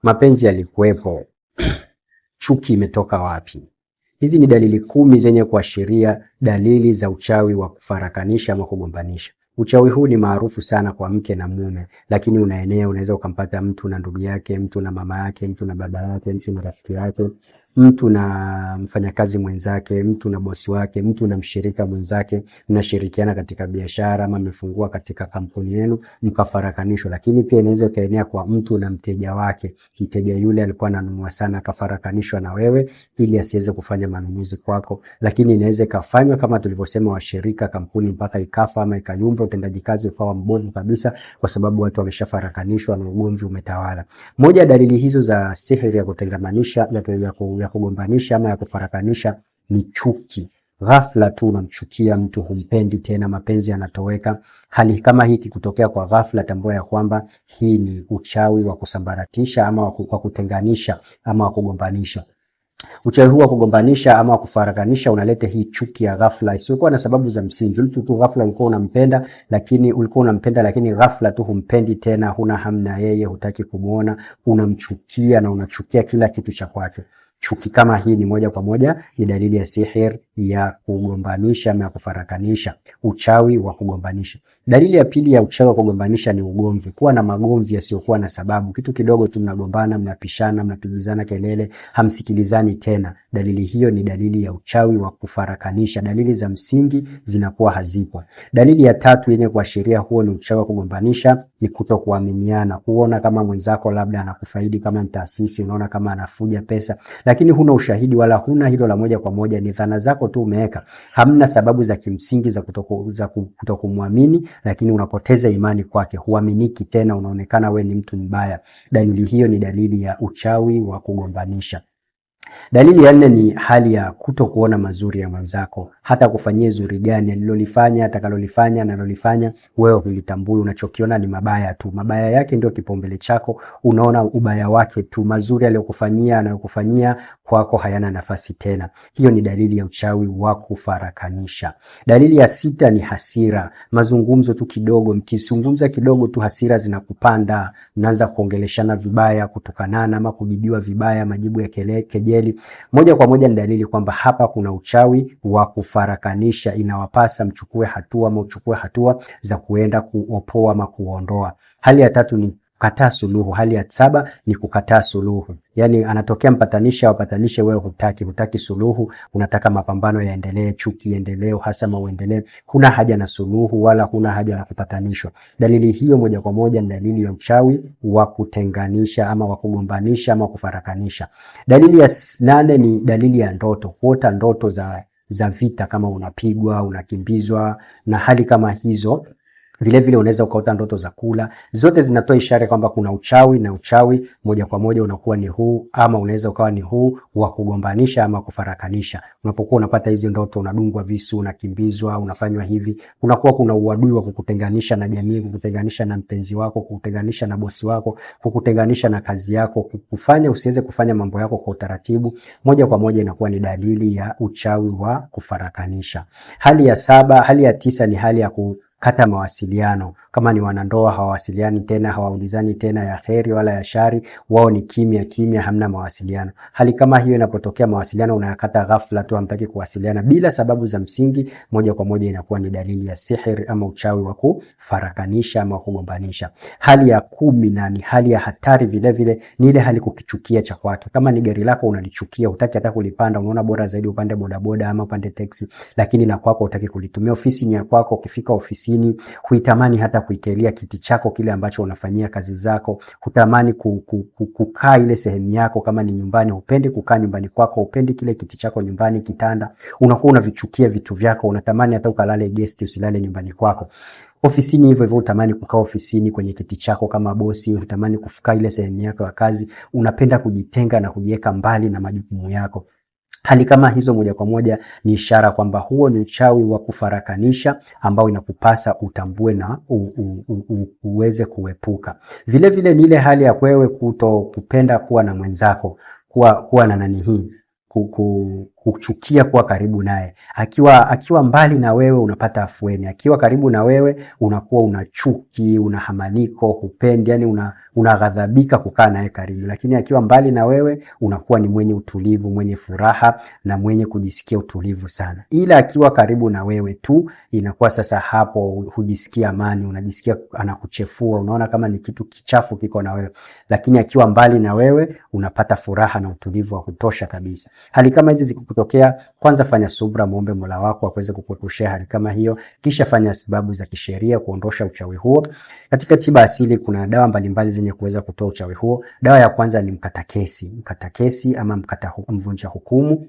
Mapenzi yalikuwepo, chuki imetoka wapi? Hizi ni dalili 10 zenye kuashiria dalili za uchawi wa kufarakanisha ama kugombanisha. Uchawi huu ni maarufu sana kwa mke na mume, lakini unaenea. Unaweza ukampata mtu na ndugu yake, mtu na mama yake, mtu na baba yake, mtu na rafiki yake, mtu na mfanyakazi mwenzake, mtu na bosi wake, mtu na mshirika mwenzake, mnashirikiana katika biashara ama mmefungua katika kampuni yenu, mkafarakanishwa. Lakini pia inaweza ikaenea kwa mtu na mteja wake. Mteja yule alikuwa ananunua sana, akafarakanishwa na wewe ili asiweze kufanya manunuzi kwako. Lakini inaweza ikafanywa kama tulivyosema, washirika, kampuni mpaka ikafa ama ikayumba, utendaji kazi ukawa mbovu kabisa, kwa sababu watu wameshafarakanishwa na ugomvi umetawala. Moja ya dalili hizo za sihiri ya kutengamanisha, ya kugombanisha ama ya kufarakanisha ni chuki. Ghafla tu unamchukia mtu, humpendi tena, mapenzi yanatoweka. Hali kama hii ikikutokea kwa ghafla, tambua ya kwamba hii ni uchawi wa kusambaratisha ama wa kutenganisha ama wa kugombanisha. Uchawi huu wa kugombanisha ama wa kufarakanisha unaleta hii chuki ya ghafla isiyokuwa na sababu za msingi. Mtu tu ghafla ulikuwa unampenda, lakini ulikuwa unampenda, lakini ghafla tu humpendi tena, huna hamna yeye, hutaki kumuona, unamchukia na unachukia kila kitu cha kwake. Chuki kama hii ni moja kwa moja ni dalili ya sihir ya kugombanisha ama ya kufarakanisha, uchawi wa kugombanisha. Dalili ya pili ya uchawi wa kugombanisha ni ugomvi, kuwa na magomvi yasiyokuwa na sababu. Kitu kidogo tu mnagombana, mnapishana, mnapigizana kelele, hamsikilizani tena. Dalili hiyo ni dalili ya uchawi wa kufarakanisha. Dalili za msingi zinakuwa hazipo. Dalili ya tatu yenye kuashiria huo ni uchawi wa kugombanisha ni kutokuaminiana, kuona kama mwenzako labda anakufaidi kama ni taasisi, unaona kama anafuja pesa, lakini huna ushahidi wala huna hilo la moja kwa moja, ni dhana zako tu umeweka. Hamna sababu za kimsingi za kutokumwamini, lakini unapoteza imani kwake, huaminiki tena, unaonekana we ni mtu mbaya. Dalili hiyo ni dalili ya uchawi wa kugombanisha. Dalili ya nne ni hali ya kutokuona mazuri ya mwenzako, hata kufanyia zuri gani alilolifanya, atakalolifanya, analolifanya, wewe hulitambui. Unachokiona ni mabaya tu, mabaya yake ndio kipaumbele chako, unaona ubaya wake tu, mazuri aliyokufanyia, anayokufanyia kwako hayana nafasi tena. Hiyo ni dalili ya uchawi wa kufarakanisha. Dalili ya sita ni hasira, mazungumzo tu kidogo, mkizungumza kidogo tu hasira zinakupanda, mnaanza kuongeleshana vibaya, kutukanana ama kujibiwa vibaya, majibu ya kejeli. Moja kwa moja ni dalili kwamba hapa kuna uchawi wa kufarakanisha. Inawapasa mchukue hatua ama uchukue hatua za kuenda kuopoa ama kuondoa. Hali ya tatu ni kukataa suluhu. Hali ya saba ni kukataa suluhu, yaani anatokea mpatanishi awapatanishe, wewe hutaki suluhu, unataka mapambano yaendelee, chuki iendelee, uhasama uendelee. Huna haja na suluhu wala huna haja na kupatanishwa. Dalili hiyo moja kwa moja ni dalili ya uchawi wa kutenganisha ama wa kugombanisha ama kufarakanisha. Dalili ya nane ni dalili ya ndoto, kuota ndoto za vita, kama unapigwa, unakimbizwa na hali kama hizo. Vilevile unaweza ukaota ndoto za kula. Zote zinatoa ishara kwamba kuna uchawi, na uchawi moja kwa moja unakuwa ni huu, ama unaweza ukawa ni huu wa kugombanisha ama kufarakanisha. Unapokuwa unapata hizi ndoto, unadungwa visu, unakimbizwa, unafanywa hivi, kunakuwa kuna uadui wa kukutenganisha na jamii, kukutenganisha na mpenzi wako, kukutenganisha na bosi wako, kukutenganisha na kazi yako, kukufanya usiweze kufanya mambo yako kwa utaratibu. Moja kwa moja inakuwa ni dalili ya uchawi wa kufarakanisha. Hali ya saba, hali ya tisa ni hali ya kata mawasiliano. Kama ni wanandoa hawawasiliani tena, hawaulizani tena ya kheri wala ya shari, wao ni kimya kimya, hamna mawasiliano. Hali kama hiyo inapotokea, mawasiliano unayakata ghafla tu, hamtaki kuwasiliana bila sababu za msingi, moja kwa moja inakuwa ni dalili ya sihiri ama uchawi wa kufarakanisha ama kugombanisha. Hali ya 10 na ni hali ya hatari vile vile, ni ile hali kukichukia cha kwake. Kama ni gari lako unalichukia, hutaki hata kulipanda, unaona bora zaidi upande bodaboda ama upande teksi, lakini la kwako hutaki kulitumia. Ofisi ni ya kwako, ukifika ofisini huitamani hata kuikelia kiti chako kile ambacho unafanyia kazi zako, hutamani kukaa ile sehemu yako. Kama ni nyumbani, hupendi kukaa nyumbani kwako, hupendi kile kiti chako nyumbani, kitanda, unakuwa unavichukia vitu vyako, unatamani hata ukalale guest, usilale nyumbani kwako. Ofisini hivyo hivyo, utamani kukaa ofisini kwenye kiti chako kama bosi, utamani kukaa ile sehemu yako ya kazi, unapenda kujitenga na kujiweka mbali na majukumu yako. Hali kama hizo moja kwa moja ni ishara kwamba huo ni uchawi wa kufarakanisha ambao inakupasa utambue na uweze kuepuka. Vile vile ni ile hali ya wewe kuto kupenda kuwa na mwenzako, kuwa na nani hii, Huchukia kuwa karibu naye. Akiwa mbali na wewe unapata afueni, akiwa karibu na wewe unakuwa una chuki, una hamaniko, hupendi, yani unaghadhabika kukaa naye karibu. Lakini akiwa mbali na wewe unakuwa ni mwenye utulivu, mwenye furaha na mwenye kujisikia utulivu sana. Ila akiwa karibu na wewe tu inakuwa sasa hapo hujisikia amani, unajisikia anakuchefua, unaona kama ni kitu kichafu kiko na wewe. Lakini akiwa mbali na wewe unapata furaha na utulivu wa kutosha kabisa. Hali kama hizi zikikutokea, kwanza fanya subra, muombe Mola wako aweze kukuepushia hali kama hiyo, kisha fanya sababu za kisheria kuondosha uchawi huo. Katika tiba asili kuna dawa mbalimbali zenye kuweza kutoa uchawi huo. Dawa ya kwanza ni mkatakesi, mkatakesi ama mvunja hukumu.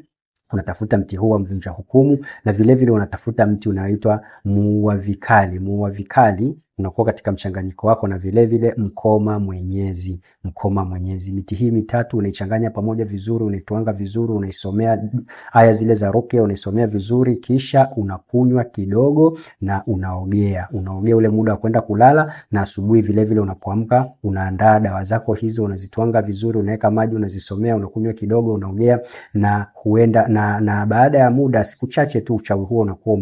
Unatafuta mti huu wa mvunja hukumu, na vile vile unatafuta mti unaoitwa muua vikali. Muua vikali unakuwa katika mchanganyiko wako, na vile vile mkoma mwenyezi. Mkoma mwenyezi. Miti hii mitatu unaichanganya pamoja vizuri, unaitwanga vizuri, unaisomea aya zile za ruqya, unaisomea vizuri, kisha unakunywa kidogo na unaogea. Unaogea ule muda wa kwenda kulala, na asubuhi vile vile unapoamka unaandaa dawa zako hizo, unazitwanga vizuri, unaweka maji, unazisomea, unakunywa kidogo, unaogea na huenda na baada ya muda siku chache tu uchawi huo unakuwa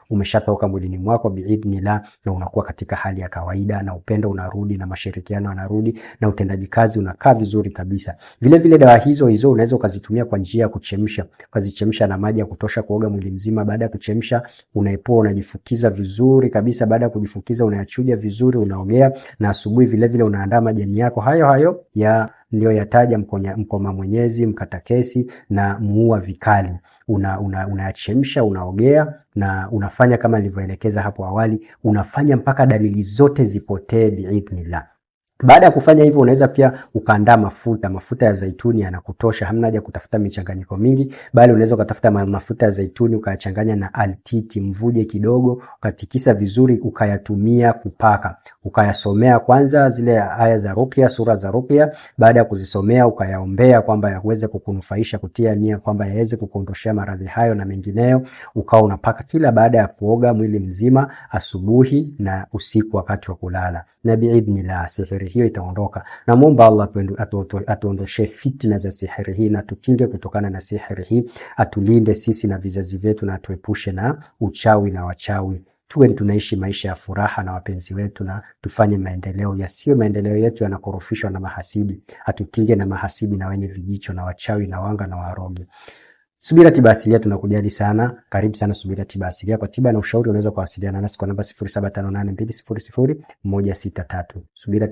umeshatoka mwilini mwako biidhnillah, na unakuwa katika hali ya kawaida, na upendo unarudi na mashirikiano yanarudi na utendaji kazi unakaa vizuri kabisa. Vile vile dawa hizo hizo unaweza ukazitumia kwa njia ya kuchemsha, ukazichemsha na maji ya kutosha kuoga mwili mzima. Baada ya kuchemsha unaepoa, unajifukiza vizuri kabisa. Baada ya kujifukiza unayachuja vizuri, unaogea, na asubuhi vile vile unaandaa majani yako hayo hayo ya niliyoyataja, mkoma mwenyezi, mkatakesi na muua vikali. Unayachemsha, unaogea na unafanya kama nilivyoelekeza hapo awali, unafanya mpaka dalili zote zipotee biidhnillah. Baada ya kufanya hivyo, unaweza pia ukaandaa mafuta. Mafuta ya zaituni yanakutosha, hamna haja kutafuta michanganyiko mingi, bali unaweza ukatafuta mafuta ya zaituni ukayachanganya na altiti, mvuje kidogo, ukatikisa vizuri, ukayatumia kupaka, ukayasomea kwanza zile aya za ruqya, sura za ruqya. Baada ya kuzisomea, ukayaombea kwamba yaweze kukunufaisha, kutia nia kwamba yaweze kukuondoshea maradhi hayo na mengineyo, ukawa unapaka kila baada ya kuoga mwili mzima, asubuhi na usiku wakati wa kulala, na biidhnillah sihiri hiyo itaondoka. Namuomba Allah atuondoshe fitna za sihiri hii na tukinge kutokana na sihiri hii, atulinde sisi na vizazi vyetu na atuepushe na uchawi na wachawi. Tuwe tunaishi maisha ya furaha na wapenzi wetu na tufanye maendeleo, yasiyo maendeleo yetu yanakorofishwa na mahasidi. Atukinge na mahasidi na wenye vijicho na wachawi na wanga na warogi. Subira Tiba Asilia tunakujali sana. Karibu sana Subira Tiba Asilia. Kwa tiba na ushauri unaweza kuwasiliana nasi kwa namba 0758200163. Subira.